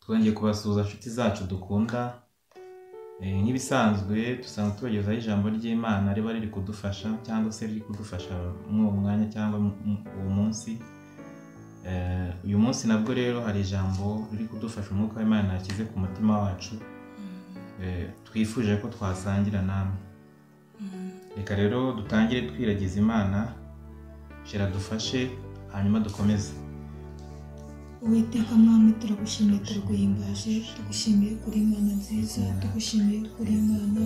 Twongeye kubasuhuza inshuti zacu dukunda. Nk'ibisanzwe dusanzwe tubagezaho ijambo ry'Imana riba riri kudufasha cyangwa se riri kudufasha muri uwo mwanya cyangwa uwo munsi. Uyu munsi nabwo rero hari ijambo riri kudufasha, umwuka w'Imana yashyize ku mutima wacu, twifuje ko twasangira namwe. Reka rero dutangire twiragiza Imana, shira dufashe hanyuma dukomeze. Uwiteka Mwami, turagushimiye, turaguhimbaje, tugushimiye kuri Imana nziza, tugushimiye kuri Imana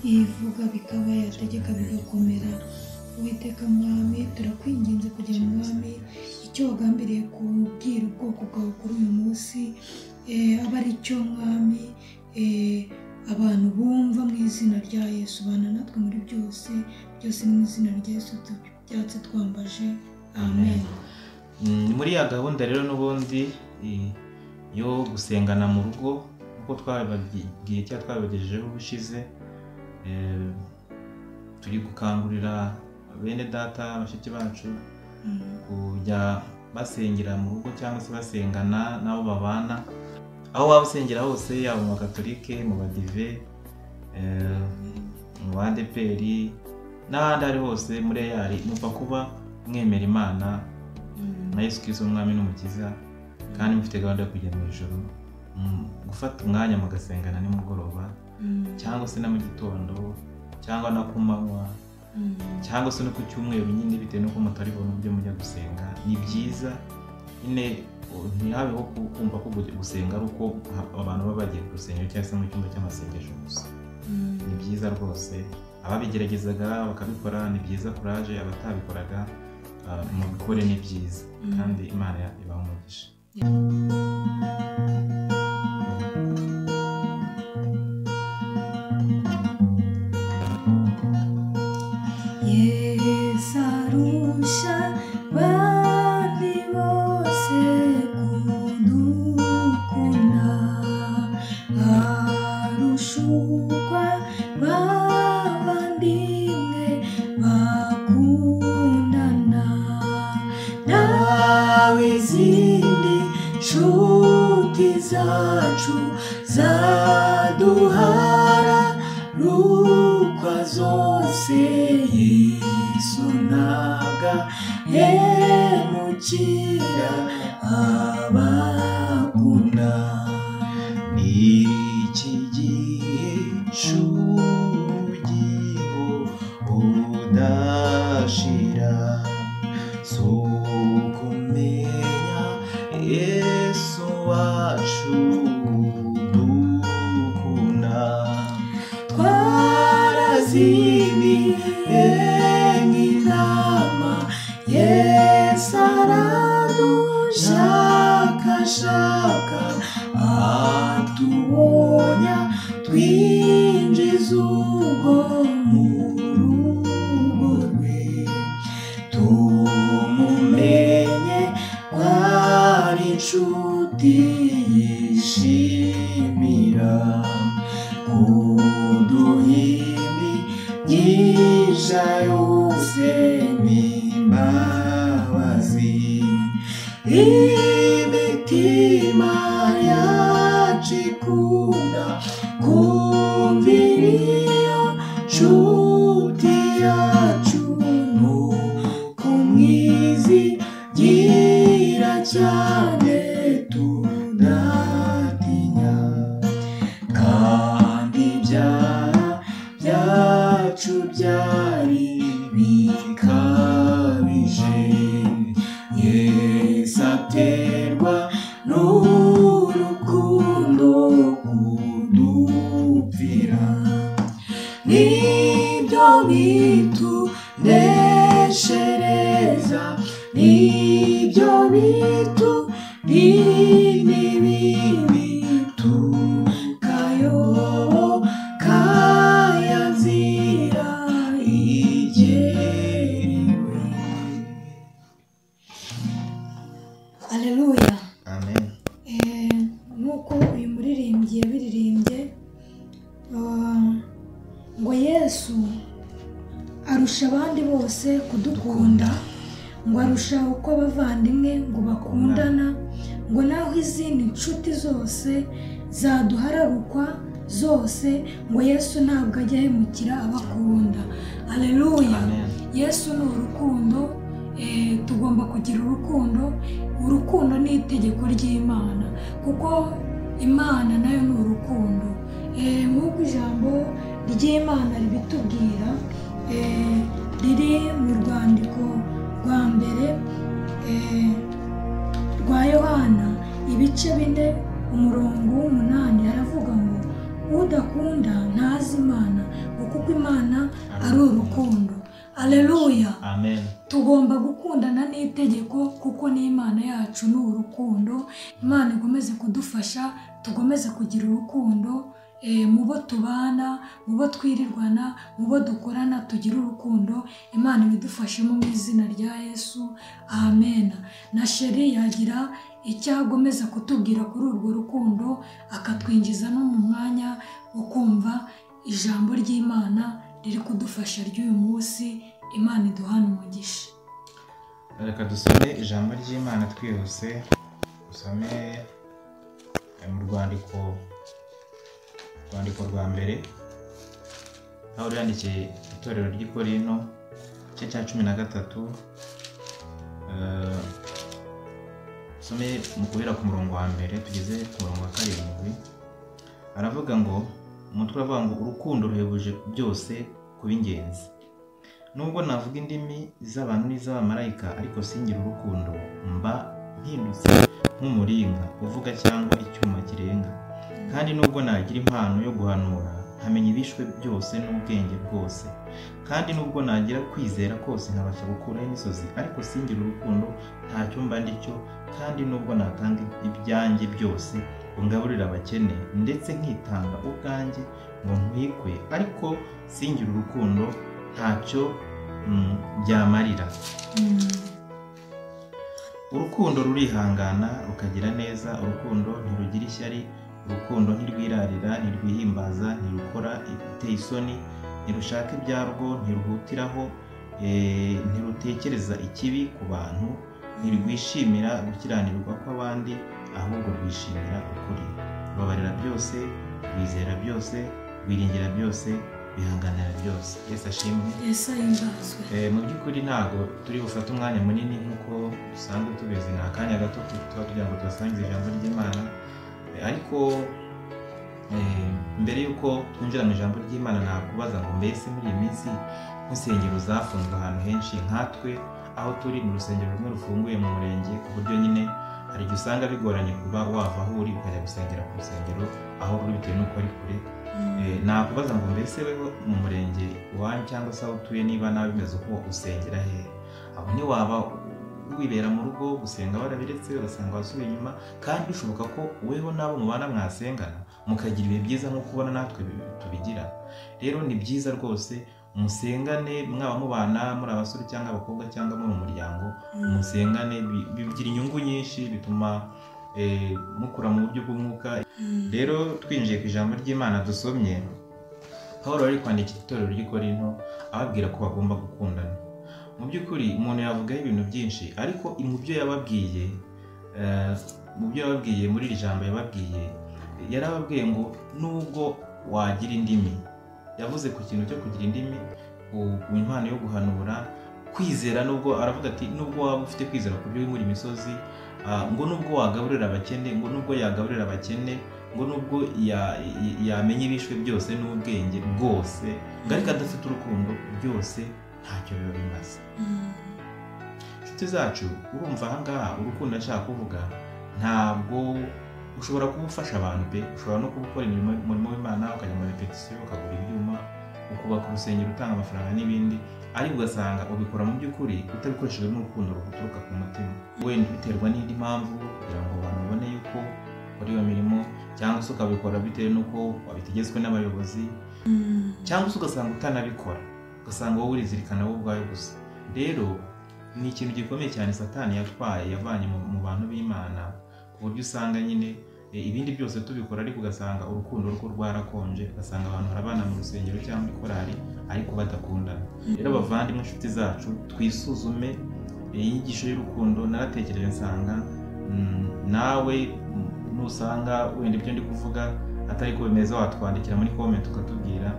ivuga bikaba, yategeka bigakomera. Uwiteka Mwami, turakwinginze kugira Mwami icyo wagambiriye kubwira ubwoko bwawe kuri uyu munsi, aba ari cyo Mwami abantu bumva mu izina rya Yesu. Bana natwe muri byose byose, mu izina rya Yesu tubyatse twambaje, amen. Muri ya gahunda rero n'ubundi yo gusengana mu rugo, uko twabibabwiye cyangwa twabibagejejeho ubushize, turi gukangurira bene data bashiki bacu kujya basengera mu rugo cyangwa se basengana n'abo babana, aho waba usengera hose, yaba mu bakatolike, mu badive, mu badeperi n'ahandi ari hose muri eyari, mupfa kuba mwemera Imana na Yesu Kristo umwami n'umukiza, kandi mufite gahunda yo kujya mu ijuru. Gufata umwanya mugasengana nimugoroba cyangwa se na mu gitondo cyangwa na ku manywa cyangwa se no ku cyumweru nyine, bitewe n'uko mutari bubone uburyo mujya gusenga. Ni byiza nyine ntihabeho kumva ko gusenga ari uko abantu baba bagiye ku rusengero cyangwa se mu cyumba cy'amasengesho gusa. Ni byiza rwose, ababigeragezaga bakabikora ni byiza, kuraje, abatabikoraga mubikore ni byiza, kandi Imana ibaha umugisha. Yesu arusha abandi bose kudukunda, arusha uko abavandimwe bakundana, nawe izindi nshuti zacu zaduhara rukwa zose, Yesu ntabwo ahemukira abakunda. N'iki gihe cy'ubugingo budashira, si ukumenya Yesu wacu dukunda, twarazimiye nk'intama, Yesu aradushakashaka, atubonya twinjiza ubwo mu rugo rwe, tumumenye ko ari inshuti yishimira kuduha imigisha yose n'imbabazi. Imitima yacu ikunda kumvira iyo nshuti yacu, nuko mwizigira cyane tudatinya, kandi ibyaha byacu byari bikabije, Yesu aterwa n'urukundo kudupfira. Nibyo bituneshereza, nibyo biturinda ibibi, tukayoboka ya nzira igenewe. Haleluya. Amen. Nk'uko uyu muririmbyi yabiririmbye, ngo Yesu arusha abandi bose kudukunda, ngo arusha uko abavandimwe ngo bakundana, ngo naho izindi nshuti zose zaduhararukwa zose, ngo Yesu ntabwo ajya ahemukira abakunda. Haleluya. Yesu ni urukundo. Tugomba kugira urukundo. Urukundo ni itegeko ry'Imana, kuko Imana nayo ni urukundo. Nk'uko ijambo ry'Imana ribitubwira, riri mu rwandiko rwa mbere rwa Yohana ibice 4 umurongo 8, aravuga ngo udakunda ntazi Imana, kuko Imana ari urukundo. Haleluya. Amen. Tugomba gukundana n'itegeko, kuko n'Imana yacu ni urukundo. Imana igomeze kudufasha, tugomeze kugira urukundo mu bo tubana, mu bo twirirwana, mu bo dukorana, tugira urukundo. Imana ibidufashemo mu izina rya Yesu. Amen. Na Sheri yagira icyo agomeza kutubwira kuri urwo rukundo, akatwinjiza no mu mwanya wo kumva ijambo ry'Imana riri kudufasha ry'uyu munsi. Imana iduhana umugisha. Reka dusome ijambo ry'Imana twihuse. Dusome mu rwandiko rwa mbere Pawulo yandikiye itorero ry'i Korinto, igice cya 13. Dusome mu guhera ku murongo wa mbere tugeze ku murongo wa 7. Aravuga ngo, umutwe uravuga ngo urukundo ruhebuje byose kuba ingenzi. Nubwo navuga indimi z'abantu n'iz'abamarayika, ariko singira urukundo, mba mpindutse nk'umuringa uvuga cyangwa icyuma kirenga. Kandi nubwo nagira impano yo guhanura, nkamenya ibishwe byose n'ubwenge bwose, kandi nubwo nagira kwizera kose nkabasha gukuraho imisozi, ariko singira urukundo, ntacyo mba ndicyo. Kandi nubwo natanga ibyanjye byose ngo ngaburire abakene, ndetse nkitanga ubwanjye ngo ntwikwe, ariko singira urukundo, ntacyo byamarira. Urukundo rurihangana, rukagira neza. Urukundo ntirugira ishyari. Urukundo ntirwirarira, ntirwihimbaza, ntirukora ibiteye isoni, ntirushaka ibyarwo, ntiruhutiraho, ntirutekereza ikibi ku bantu, ntirwishimira gukiranirwa kw'abandi, ahubwo rwishimira ukuri. Rubabarira byose, rwizera byose, rwiringira byose, bihanganira byose. Yesu ashimwe. Yesu ahimbazwe. Mu by'ukuri ntago turi bufate umwanya munini nk'uko dusanzwe tubizi, ni akanya gato tuba tugira ngo tubasangize ijambo ry'Imana. Ariko mbere y'uko twinjira mu ijambo ry'Imana, nakubaza ngo mbese muri iyi minsi nk'insengero zafunzwe ahantu henshi, nkatwe aho turi mu rusengero rumwe rufunguye mu murenge, ku buryo nyine hari igihe usanga bigoranye kuba wava aho uri ukajya gusengera ku rusengero aho ruri bitewe n'uko ari kure. Nakubaza ngo mbese weho mu murenge iwanyu cyangwa se aho utuye, niba nawe bimeze uko, usengera hehe? Aho ntiwaba wibera mu rugo gusenga barabiretse, ugasanga wasubiye inyuma, kandi bishoboka ko weho n'abo mubana mwasengana mukagira ibihe byiza nk'uko ubona natwe tubigira. Rero ni byiza rwose musengane, mwaba mubana muri abasore cyangwa abakobwa cyangwa muri umuryango, musengane, bigira inyungu nyinshi, bituma mukura mu buryo bw'umwuka. Rero twinjiye ku ijambo ry'Imana dusomye, Pawulo ari kwandikira itorero ry'i Korinto ababwira ko bagomba gukundana. Mu by'ukuri umuntu yavugaho ibintu byinshi, ariko mu byo yababwiye, muri iri jambo yababwiye, yarababwiye ngo nubwo wagira indimi, yavuze ku kintu cyo kugira indimi, ku impano yo guhanura, kwizera, nubwo aravuga ati nubwo waba ufite kwizera ku byo wimura imisozi, ngo nubwo wagaburira abakene, ngo nubwo yagaburira abakene, ngo nubwo yamenya ibishwe byose n'ubwenge bwose, ngo ariko adafite urukundo, byose ntacyo biba bimaze. Inshuti zacu, urumva aha ngaha urukundo ashaka kuvuga, ntabwo ushobora kuba ufasha abantu pe, ushobora no kuba ukora umurimo w'Imana, ukajya mu repetisiyo, ukagura ibyuma, ukubaka urusengero, utanga amafaranga n'ibindi, ariko ugasanga ubikora mu by'ukuri utabikoresheje n'urukundo ruguturuka ku mutima. Wenda biterwa n'indi mpamvu, kugira ngo abantu babone yuko ukora iyo mirimo, cyangwa se ukabikora bitewe n'uko wabitegetswe n'abayobozi, cyangwa se ugasanga utanabikora, ugasanga wowe urizirikana wowe ubwawe gusa. Rero ni ikintu gikomeye cyane Satani yatwaye, yavanye mu bantu b'Imana, ku buryo usanga nyine ibindi byose tubikora, ariko ugasanga urukundo rwo rwarakonje, ugasanga abantu barabana mu rusengero cyangwa muri korali ariko badakundana. Rero bavandimwe, inshuti zacu, twisuzume iyi nyigisho y'urukundo. Naratekereje nsanga Nawe nusanga wenda ibyo ndi kuvuga atari ko bimeze, watwandikira muri comment ukatubwira.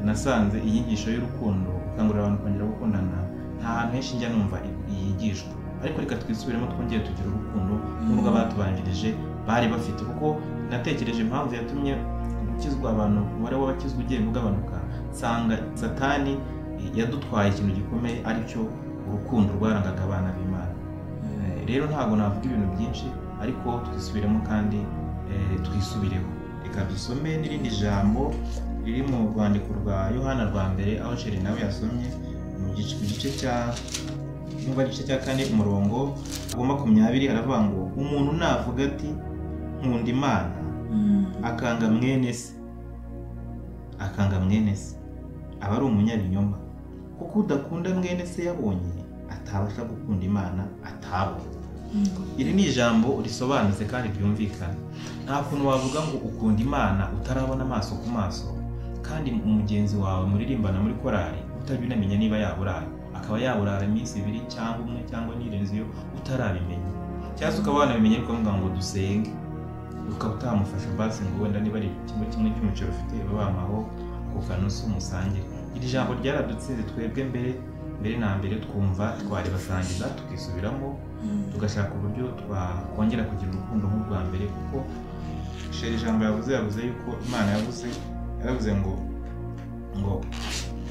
Nasanze inyigisho y'urukundo, gukangurira abantu kongera gukundana, nta hantu henshi njya numva yigishwa, ariko reka twisubiremo twongere tugire urukundo nk'urwo abatubanjirije bari bafite. Kuko natekereje impamvu yatumye gukizwa abantu, umubare w'abakizwa ugenda ugabanuka, nsanga Satani yadutwaye ikintu gikomeye, aricyo urukundo rwarangaga abana b'Imana. Rero ntabwo navuga ibintu byinshi, ariko twisubiremo kandi twisubireho. Reka dusome n'irindi jambo riri mu rwandiko rwa Yohana rwa mbere, aho Sheri nawe yasomye mu gice cya igice cya 4 umurongo wa 20, aravuga ngo umuntu navuga ati nkunda Imana akanga mwene se, akanga mwene se aba ari umunyabinyoma, kuko udakunda mwene se yabonye atabasha gukunda Imana atabonye. Iri ni ijambo risobanutse kandi ryumvikana. Nta kuntu wavuga ngo ukunda Imana utarabona amaso ku maso, kandi umugenzi wawe muririmbana muri korali utabinamenya niba yaburaye, akaba yaburara iminsi 2 cyangwa 1 cyangwa n'irenze iyo utarabimenya, cyangwa se ukaba wanabimenya ariko ukavuga ngo dusenge, ukaba utamufasha basi ngo wenda niba ari kimwe kimwe cy'umuceri ufite bamaho ako kanusu musangire. Iri jambo ryaradutsinze twebwe mbere na mbere, twumva twaribasangiza tukisubiramo, tugashaka uburyo twakongera kugira urukundo nk'urwa mbere. Kuko Sheri ijambo yavuze yuko Imana yaravuze ngo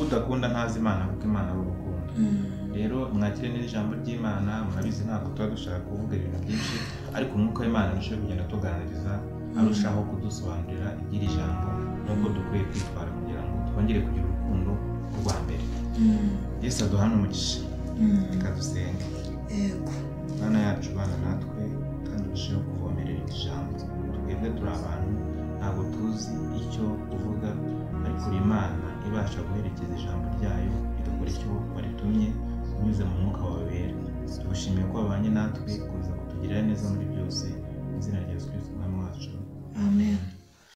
udakunda ntazi Imana, kuko Imana ari urukundo. Rero mwakire neza ijambo ry'Imana. Murabizi ntabwo tuba dushaka kuvuga ibintu byinshi, ariko umwuka w'Imana arushaho kugenda tuganiriza, arushaho kudusobanurira iby'iri jambo n'uko dukwiye kwitwara kugira ngo twongere kugira urukundo rwa mbere. Yesu aduhane umugisha. Reka dusenge. Yego. Bana yacu, bana natwe, kandi urusheho kuvomerera iri jambo. Twebwe turi abantu ntabwo tuzi icyo kuvuga, ariko Imana ibasha guherekeza ijambo ryayo rigakora icyo waritumye unyuze mu mwuka wawe wera. Tugushimiye ko wabanye natwe kuza kutugirira neza muri byose. Mu izina rya Yesu Kristo Umwami wacu.